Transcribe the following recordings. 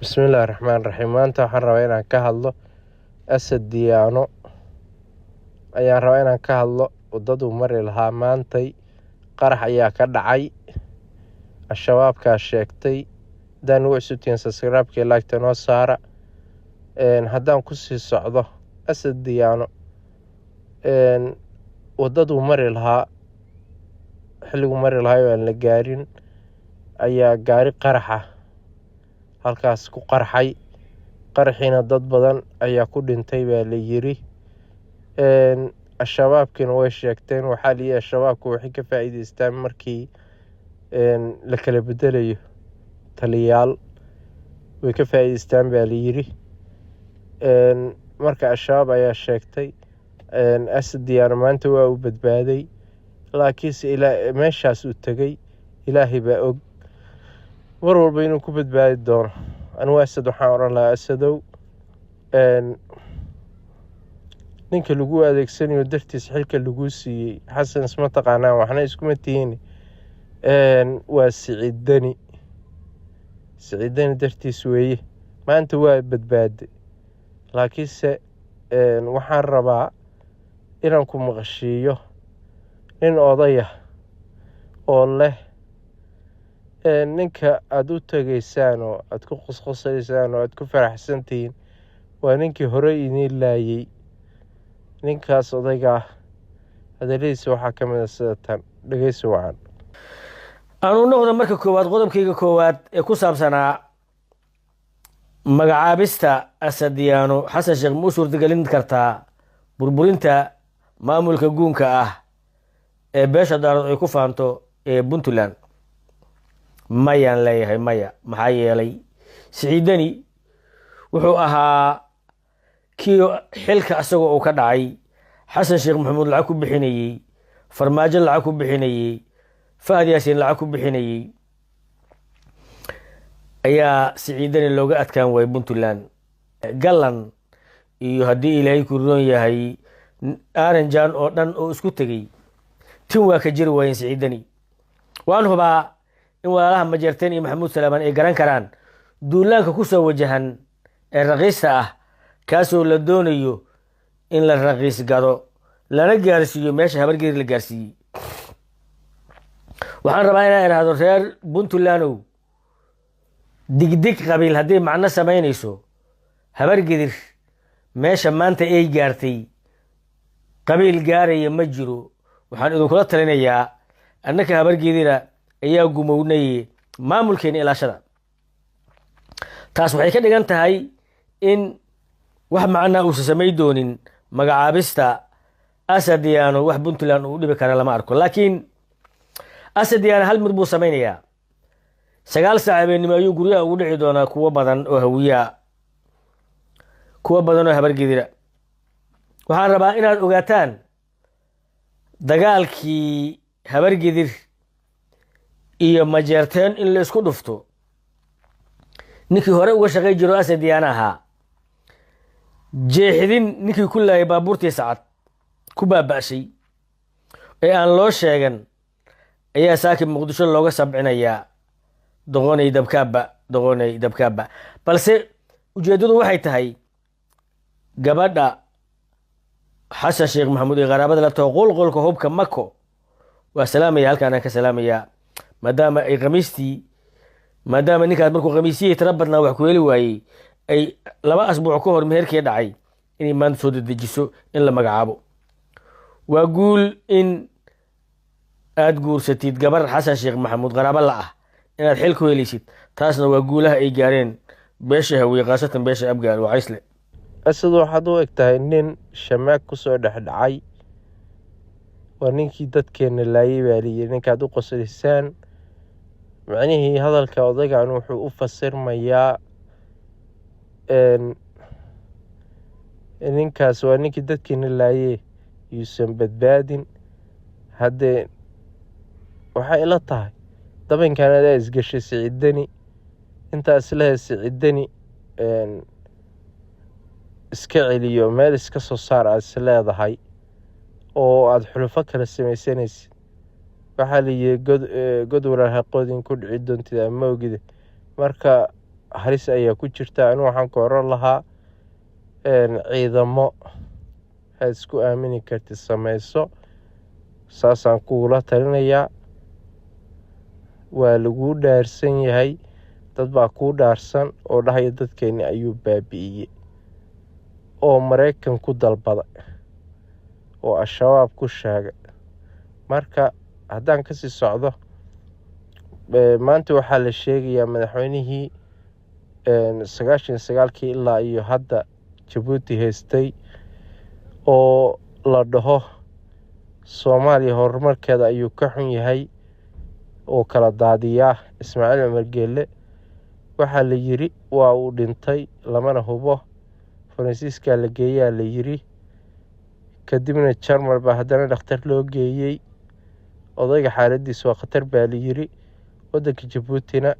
Bismillaahi Raxmaani Raxiim. Maanta waxaan rabaa inaan ka hadlo Asad Diyaano. Ayaan rabaa inaan ka hadlo waddaduu mari lahaa maantay. Qarax ayaa ka dhacay. Al-shabaabkaa sheegtay. Haddaan ugu cusubtihiin, subscribe-ka, like-ta noo saara. Haddaan kusii socdo Asad Diyaano, waddaduu mari lahaa, xilliguu mari lahaa oo aan la gaarin, ayaa gaari qaraxa halkaas ku qarxay. Qaraxiina dad badan ayaa ku dhintay baa la yiri. Al-shabaabkiina way sheegteen. Waxaa la yiri al-shabaabku waxay ka faa'iideystaan markii la kala bedelayo taliyaal, way ka faa'iideystaan baa la yiri. Marka al-shabaab ayaa sheegtay. Asad Diyaano maanta waa uu badbaaday, laakiinse ilaa meeshaas uu tegay Ilaahay baa og mar walba inuu ku badbaadi doono. Anigu Asad waxaan odhan lahaa: Asadow, ninka lagu adeegsanayo dartiis xilka laguu siiyey, Xasan isma taqaanaan, waxna iskuma tihiin, waa Siciid Deni. Siciid Deni dartiis weeye. Maanta waa badbaaday, laakiinse waxaan rabaa inaan ku maqashiiyo nin odaya oo leh ninka aada u tegaysaan oo aada ku qosqosaysaan oo aada ku faraxsantihiin waa ninkii hore idiin laayay. Ninkaas odayga ah hadaladiisa waxaa ka mid a sida tan. Dhegeysi wacan. Aanu noqdo marka koowaad qodobkayga koowaad ee ku saabsanaa magacaabista Asad Diyaano. Xasan Sheekh ma u suurtagelin kartaa burburinta maamulka guunka ah ee beesha Daarood ay ku faanto ee Puntland? Mayaan leeyahay, maya. Maxaa yeelay, Siciidani wuxuu ahaa kii xilka isagoo uu ka dhacay Xasan Sheekh Maxamuud lacag ku bixinayey, Farmaajo lacag ku bixinayey, Fahad Yaasiin lacag ku bixinayey. Ayaa Siciidani looga adkaan waayey Puntland gallan iyo haddii Ilaahay ku roon yahay Aranjan oo dhan oo isku tegey tin waa ka jiri waayeen Siciidani. Waan hubaa in walaalaha Majeerteen iyo Maxamuud Salaamaan ay garan karaan duulaanka ku soo wajahan ee raqiista ah, kaasoo la doonayo in la raqiis gado lana gaarsiiyo meesha Habargeeri la gaarsiiyey. Waxaan rabaa inaan idhaahdo reer Puntlandow, digdig qabiil haddii macno samaynayso, Habargedir meesha maanta ay gaartay qabiil gaaraya ma jiro. Waxaan idinkula talinayaa, annaka Habargedira ayaa gumownaye, maamulkeena ilaashada. Taas waxay ka dhigan tahay in wax macnaa uusa samay doonin magacaabista Asadiyaano. Wax Puntland uu dhibi kara lama arko, laakiin Asadiyaano hal mid buu samaynayaa: 9 saac habeenimo ayuu guryaha ugu dhici doonaa kuwo badan oo Hawiyaa, kuwo badan oo Habargedira. Waxaan rabaa inaad ogaataan dagaalkii Habargedir iyo Majeerteen in la isku dhufto ninkii hore uga shaqay jiro Asadiyaana ahaa, jeexidin ninkii ku laayay baabuurtii sacad ku baaba'shay ee aan loo sheegan ayaa saakin Muqdisho looga sabcinayaa. Doqonay dabkaaba, doqonay dabkaaba. Balse ujeeddadu waxay tahay gabadha Xasan Sheekh Maxamuud ee qaraabada la taho qolqolka hubka Mako waa salaamaya, halkaan aan ka salaamayaa, maadaama ay khamiistii, maadaama ninkaas markuu khamiisyihii tira badnaa wax ku heli waayey, ay 2 asbuuc ka hor meherkii dhacay inay maanta soo dedejiso in la magacaabo. Waa guul in aada guursatid gabar Xasan Sheekh Maxamuud qaraabo la ah inaad xil ku helaysid. Taasna waa guulaha ay gaareen beesha Hawiye, khaasatan beesha Abgaal waa Caysle. Asad, waxaad u eg tahay nin shamaag kusoo dhex dhacay. Waa ninkii dadkeena laayay baa layiri ninkaad u qoslaysaan. Macnihii hadalka odaygan wuxuu u fasirmayaa ninkaas waa ninkii dadkeena laayee, yuusan badbaadin. Haddee waxay ila tahay dabinkan adaa isgashay, Siciidani. Intaa islehe Siciidani iska celiyo, meel iska soo saar aad is leedahay oo aada xulufo kala samaysanaysid. Waxaa la yiri god god walaal haqoodin ku dhici doontid ama ogide. Marka Halis ayaa ku jirta. Anigu waxaan ku oran lahaa ciidamo aad isku aamini kartid sameyso, saasaan kugula talinayaa. Waa laguu dhaarsan yahay, dad baa kuu dhaarsan oo dhahaya dadkeeni ayuu baabi'iyey oo Maraykan ku dalbaday oo Al-Shabaab ku sheegay. Marka haddaan kasii socdo, maanta waxaa la sheegayaa madaxweynihii 99-kii ilaa iyo hadda Jabuuti haystay oo la dhaho Soomaaliya horumarkeeda ayuu ka xun yahay oo kala daadiyaa, Ismaaciil Cumar Geelle, waxaa la yiri waa uu dhintay, lamana hubo. Faransiiskaa la geeyaa la yiri, kadibna Jarmal baa haddana dhakhtar loo geeyey. Odayga xaaladiisa waa khatar baa la yiri. Wadanka Jabuutina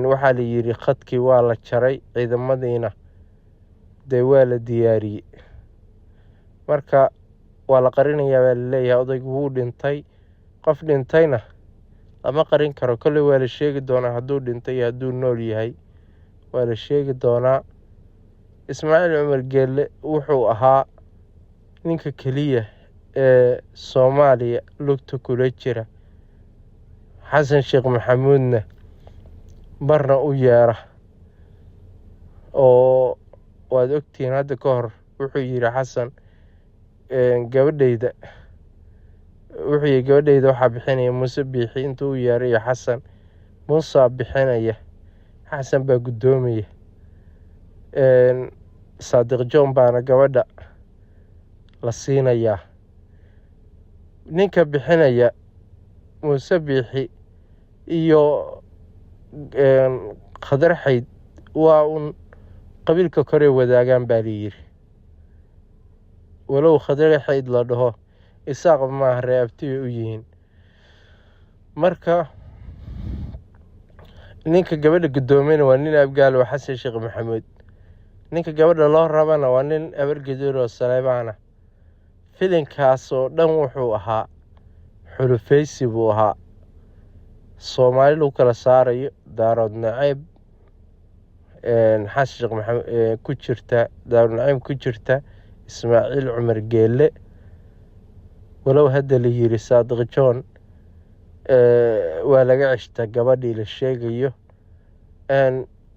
waxaa la yiri khadkii waa la jaray, ciidamadiina dee waa la diyaariyey. Marka waa la qarinayaa baa laleeyahay odaygu wuu dhintay. Qof dhintayna lama qarin karo, kolley waa la sheegi doonaa hadduu dhintay iyo hadduu nool yahay, waa la sheegi doonaa. Ismaaciil Cumar Geelle wuxuu ahaa ninka keliya ee Soomaaliya lugta kula jira, Xasan Sheekh Maxamuudna marna u yeera oo waad ogtihiin hadda ka hor wuxuu yiri Xasan gabadhayda, wuxuu yiri gabadhayda waxaa bixinaya Muuse Biixi. Intuu u yeerayo Xasan, Muusaa bixinaya, Xasan baa guddoomaya, Saadiq John baana gabadha la siinayaa. Ninka bixinaya Muuse Biixi iyo Khadar Xayd waa uun qabiilka korey wadaagaan baa layiri. Walow Khadar Xayd la dhaho Isaaq maaha, ree abti bay u yihiin. Marka ninka gabadha guddoomiyana waa nin Abgaal oo Xasan Sheekh Maxamuud, ninka gabadha loo rabana waa nin Abargedur oo Saleebaana. Filinkaas oo dhan wuxuu ahaa xulufeysi buu ahaa, Soomaali lagu kala saarayo, Daarood naceyb Xasan Sheekh Maxamuud ku jirta, Daarood naceyb ku jirta Ismaaciil Cumar Geelle. Walow hadda la yiri Saadiq John waa laga ceshtaa gabadhii la sheegayo,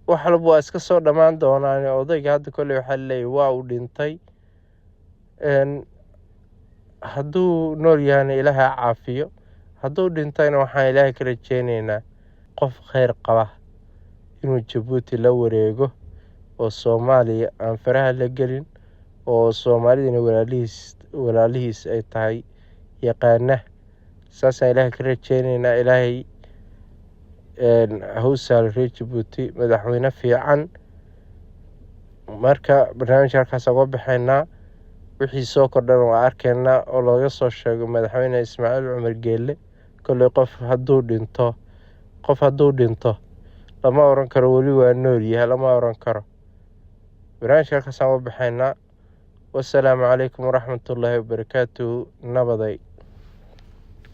wax walba waa iska soo dhammaan doonaan. Odayga hadda kolley waxaa laleeyahay waa uu dhintay. Hadduu nool yahana Ilaahay ha caafiyo, hadduu dhintayna waxaan Ilaahay ka rajeyneynaa qof kheyr qaba inuu Jabuuti la wareego oo Soomaaliya aan faraha la gelin oo Soomaalidana walaalihiis ay tahay yaqaana. Saasaan Ilaahay ka rajeyneynaa. Ilaahay ha u sahlo reer Jabuuti madaxweyne fiican. Marka barnaamijka halkaas uga baxeynaa, wixii soo kordhana waa arkeynaa oo looga soo sheego madaxweyne Ismaaciil Cumar Geelle. Kolley qof hadduu dhinto lama oran karo weli waa nool yahay, lama oran karo. Barnaamijka halkaasaan uga baxeynaa. Wasalaamu calaykum waraxmatullaahi wabarakaatuhu. Nabaday.